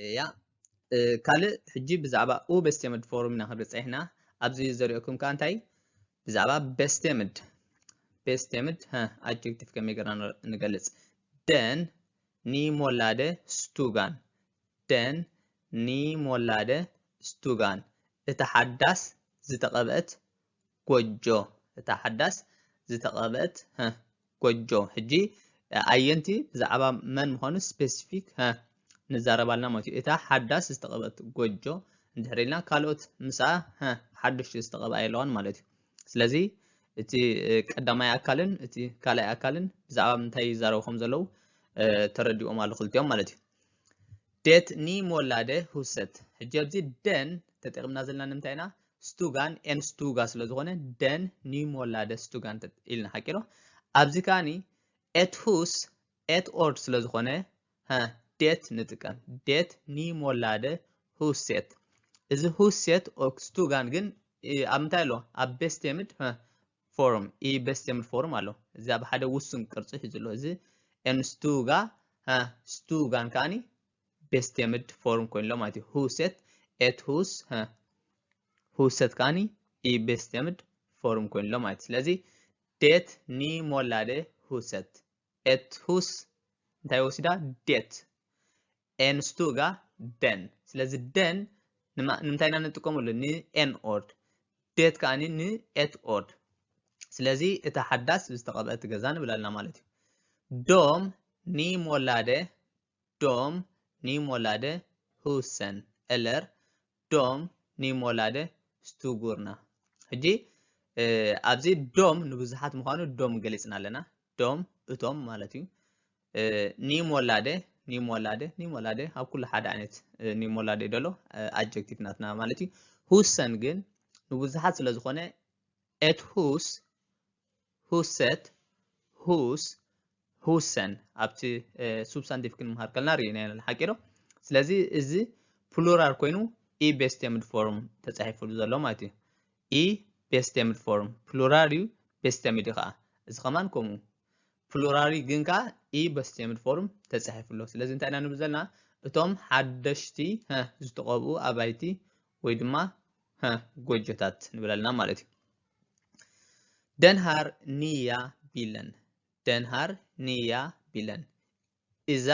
እያ። ካልእ ሕጂ ብዛዕባ ኡ በስቴምድ ፎርም ኢና ክንርኢ ጸኒሕና። ኣብዚ ዘርእየኩም ከኣ እንታይ ብዛዕባ በስቴምድ በስቴምድ ኣጀክቲቭ ከመይ ገርና ንገልጽ። ደን ኒሞላደ ስቱጋን ደን ኒሞላደ ስቱጋን እታ ሓዳስ ዝተቐብአት ጎጆ እታ ሓዳስ ዝተቐብአት ጎጆ። ሕጂ ኣየንቲ ብዛዕባ መን ምዃኑ ስፔሲፊክ ንዛረባልና ማለት እዩ። እታ ሓዳስ ዝተቐብአት ጎጆ እንድሕር ኢልና ካልኦት ምስኣ ሓደሽቲ ዝተቐብኣ የለዋን ማለት እዩ። ስለዚ እቲ ቀዳማይ ኣካልን እቲ ካልኣይ ኣካልን ብዛዕባ ምንታይ ይዛረቡ ከም ዘለዉ ተረዲኦም ኣለዉ ክልቲኦም ማለት እዩ። ዴት ኒሞላደ ሁሰት። ሕጂ ኣብዚ ደን ተጠቂምና ዘለና ንምንታይ ኢና? ስቱጋን ኤን ስቱጋ ስለ ዝኾነ ደን ኒሞላደ ስቱጋን ኢልና ሓቂሮ። ኣብዚ ከኣኒ ኤት ሁስ ኤት ኦርድ ስለ ዝኾነ ዴት ንጥቀም። ዴት ኒሞላደ ሁሴት። እዚ ሁሴት ኦክ ስቱጋን ግን ኣብ ምንታይ ኣሎ? ኣብ ቤስቴምድ ፎርም ኢ ቤስቴምድ ፎርም ኣሎ። እዚ ኣብ ሓደ ውሱን ቅርጺ ሒዙ ኣሎ። እዚ ኤን ስቱጋ ስቱጋን ከኣኒ ቤስቴምድ ፎርም ኮይኑ ኣሎ ማለት እዩ። ሁሴት ኤት ሁስ ሁሰት ከኣኒ ኢ ቤስቴምድ ፎርም ኮይኑ ኣሎ ማለት እዩ። ስለዚ ዴት ኒሞላደ ሁሰት ኤት ሁስ እንታይ ወሲዳ? ዴት ኤን ስቱጋ ደን። ስለዚ ደን ንምንታይ ኢና ንጥቀመሉ? ንኤን ኦርድ። ዴት ከኣኒ ንኤት ኦርድ። ስለዚ እታ ሓዳስ ዝተቐብአት ገዛ ንብለልና ማለት እዩ። ዶም ኒሞላደ ዶም ኒሞላደ ሁሰን ኤለር ዶም ኒሞላደ ስቱጉርና። ሕጂ ኣብዚ ዶም ንብዙሓት ምዃኑ ዶም ገሊጽና ኣለና። ዶም እቶም ማለት እዩ። ኒሞላደ ኒሞላደ ኒሞላደ ኣብ ኩሉ ሓደ ዓይነት ኒሞላደ ደሎ ኣጀክቲቭ ናትና ማለት እዩ። ሁሰን ግን ንብዙሓት ስለ ዝኾነ ኤት ሁስ ሁሰት ሁስ ሁሰን ኣብቲ ሱብስታንቲቭ ክንምሃር ከለና ርኢና ኢና ሓቂ ዶ? ስለዚ እዚ ፕሉራል ኮይኑ ኢ ቤስቴምድ ፎርም ተጻሒፉሉ ዘሎ ማለት እዩ። ኢ ቤስቴምድ ፎርም ፕሉራል እዩ፣ ቤስቴምድ እዩ ከዓ። እዚ ከማን ከምኡ ፕሉራል እዩ ግን ከዓ ኢ ቤስቴምድ ፎርም ተጻሒፉ ኣሎ። ስለዚ እንታይ ኢና ንብል ዘለና? እቶም ሓደሽቲ ዝተቐብኡ ኣባይቲ ወይ ድማ ጎጆታት ንብል ኣለና ማለት እዩ። Den har nya bilen. Den har nya bilen. እዛ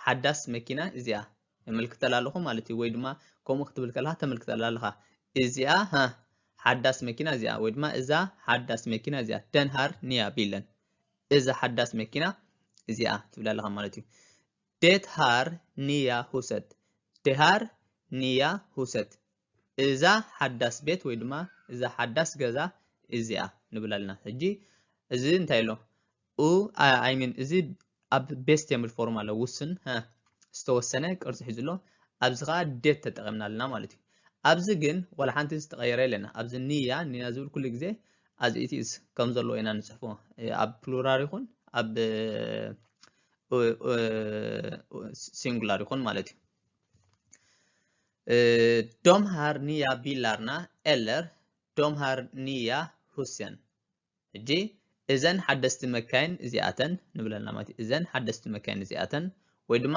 ሓዳስ መኪና እዚኣ የመልክተላ ኣለኹ ማለት እዩ። ወይ ድማ ከምኡ ክትብል ከለኻ ተመልክተላ ኣለኻ። እዚኣ ሓዳስ መኪና እዚኣ ወይ ድማ እዛ ሓዳስ መኪና እዚኣ den har nya bilen። እዛ ሓዳስ መኪና እዚኣ ትብል ኣለኻ ማለት እዩ። Det har nya huset. Det har nya huset. እዛ ሓዳስ ቤት ወይ ድማ እዛ ሓዳስ ገዛ እዚኣ ንብል ኣለና። ሕጂ እዚ እንታይ ኣሎ? ኡ I mean እዚ ኣብ ቤስቴምድ ፎርም ኣሎ ውስን ዝተወሰነ ቅርፂ ሒዙ ኣሎ። ኣብዚ ከዓ det ተጠቂምና ኣለና ማለት እዩ። ኣብዚ ግን ዋላ ሓንቲ ዝተቀየረ የለና። ኣብዚ nya nya ዝብል ኩሉ ግዜ as it is ከም ዘለዎ ኢና ንፅሕፎ። ኣብ ፕሉራል ይኹን ኣብ ሲንጉላር ይኹን ማለት እዩ። De har nya bilarna eller de har nya husen. ሕጂ እዘን ሓደስቲ መካይን እዚኣተን ንብለና ማለት እዩ። እዘን ሓደስቲ መካይን እዚኣተን ወይ ድማ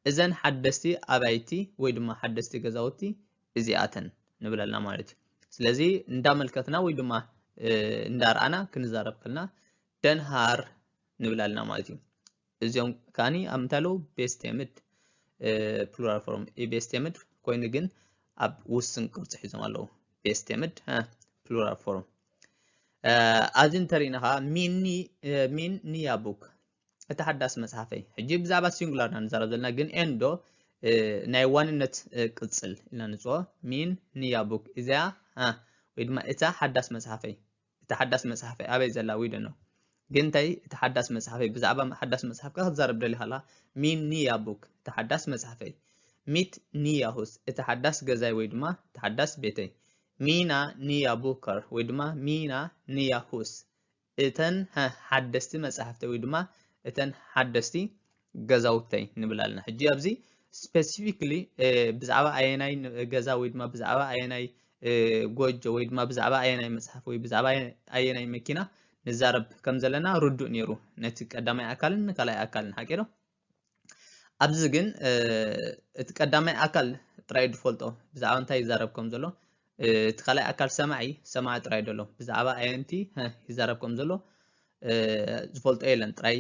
እዘን ሓደስቲ ኣባይቲ ወይ ድማ ሓደስቲ ገዛውቲ እዚኣተን ንብለና ማለት እዩ። ስለዚ እንዳመልከትና ወይ ድማ እንዳርኣና ክንዛረብ ከልና den har ንብል ኣለና ማለት እዩ። እዚኦም ከዓኒ ኣብ ምንታይ ኣለዉ? ቤስቴምድ ፕሉራል ፎርም ቤስቴምድ ኮይኑ ግን ኣብ ውስን ቅርፂ ሒዞም ኣለዉ። ቤስቴምድ ፕሉራል ፎርም ኣብዚ እንተሪእና ከዓ ሚን ኒያ ቡክ እታ ሓዳስ መፅሓፈይ። ሕጂ ብዛዕባ ሲንጉላር ኢና ንዛረብ ዘለና ግን ኤንዶ ናይ ዋንነት ቅፅል ኢልና ንፅኦ። ሚን ኒያ ቡክ እዚኣ ወይ ድማ እታ ሓዳስ መፅሓፈይ እታ ሓዳስ መፅሓፈይ ኣበይ ዘላ ዊደ ነው ግን እንታይ እታ ሓዳስ መፅሓፈይ ብዛዕባ ሓዳስ መፅሓፍ ከ ክትዛረብ ደሊኻ ኣላ ሚን ኒያ ቡክ እታ ሓዳስ መፅሓፈይ ሚት ኒያ ሁስ እታ ሓዳስ ገዛይ ወይ ድማ እታ ሓዳስ ቤተይ ሚና ኒያ ቡከር ወይ ድማ ሚና ኒያ ሁስ እተን ሓደስቲ መፅሓፍተይ ወይ ድማ እተን ሓደስቲ ገዛውተይ ንብል ኣለና። ሕጂ ኣብዚ ስፔሲፊክሊ ብዛዕባ ኣየናይ ገዛ ወይ ድማ ብዛዕባ ኣየናይ ጎጆ ወይ ድማ ብዛዕባ ኣየናይ መፅሓፍ ወይ ብዛዕባ ኣየናይ መኪና ንዛረብ ከም ዘለና ርዱእ ነይሩ ነቲ ቀዳማይ ኣካልን ንካልኣይ ኣካልን ሓቂ ዶ? ኣብዚ ግን እቲ ቀዳማይ ኣካል ጥራይ ዝፈልጦ ብዛዕባ እንታይ ይዛረብ ከም ዘሎ፣ እቲ ካልኣይ ኣካል ሰማዒ ሰማዒ ጥራይ ደሎ ብዛዕባ ኣየንቲ ይዛረብ ከም ዘሎ ዝፈልጦ የለን። ጥራይ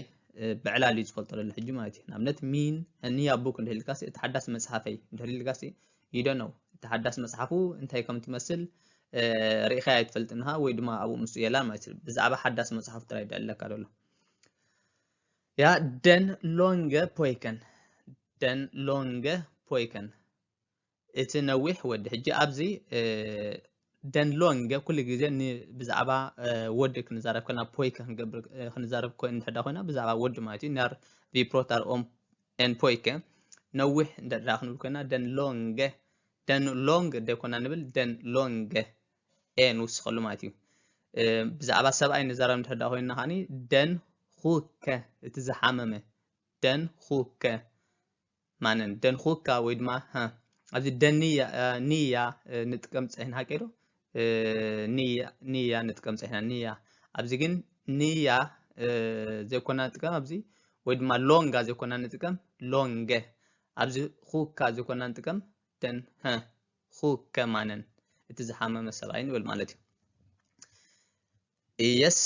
ብዕላል እዩ ዝፈልጦ ዘሎ ሕጂ ማለት እዩ። ንኣብነት ሚን ኒያ ቡክ እንድህልካሲ እቲ ሓዳስ መጽሓፈይ እንድህልካሲ ይደነው እቲ ሓዳስ መጽሓፉ እንታይ ከም ትመስል ርኢኻ ኣይትፈልጥንኻ ወይ ድማ ኣብኡ ምስ የላ ማለት እዩ። ብዛዕባ ሓዳስ መጽሓፉ ጥራይ ደለካ ደሎ። ያ ደን ሎንገ ፖይከን ደን ሎንገ ፖይከን እቲ ነዊሕ ወዲ። ሕጂ ኣብዚ ደን ሎንገ ኩሉ ግዜ ብዛዕባ ወዲ ክንዛረብ ከና ፖይከ ክንገብር ክንዛረብ ኮይን እንድሕዳ ኮይና ብዛዕባ ወዲ ማለት እዩ። ናር ቪፕሮታር ኦም ኤን ፖይከ ነዊሕ እንድሕዳ ክንብል ኮይና ደን ሎንገ ደን ሎንግ ደኮና ንብል ደን ሎንገ ኤ ንውስኸሉ ማለት እዩ። ብዛዕባ ሰብኣይ ንዛረብ እንድሕዳ ኮይና ከኒ ደን ኹከ እቲ ዝሓመመ ደን ኹከ ማነን ደን ኹካ ወይ ድማ ኣብዚ ደን ንያ ንጥቀም ፀሒና ሓቂ ዶ ንያ ንያ ንጥቀም ፀሒና ንያ ኣብዚ ግን ንያ ዘይኮና ንጥቀም ኣብዚ ወይ ድማ ሎንጋ ዘይኮና ንጥቀም ሎንገ ኣብዚ ኹካ ዘይኮና ንጥቀም ደን ኹከ ማነን እቲ ዝሓመመ ሰብኣይ ንብል ማለት እዩ። Yes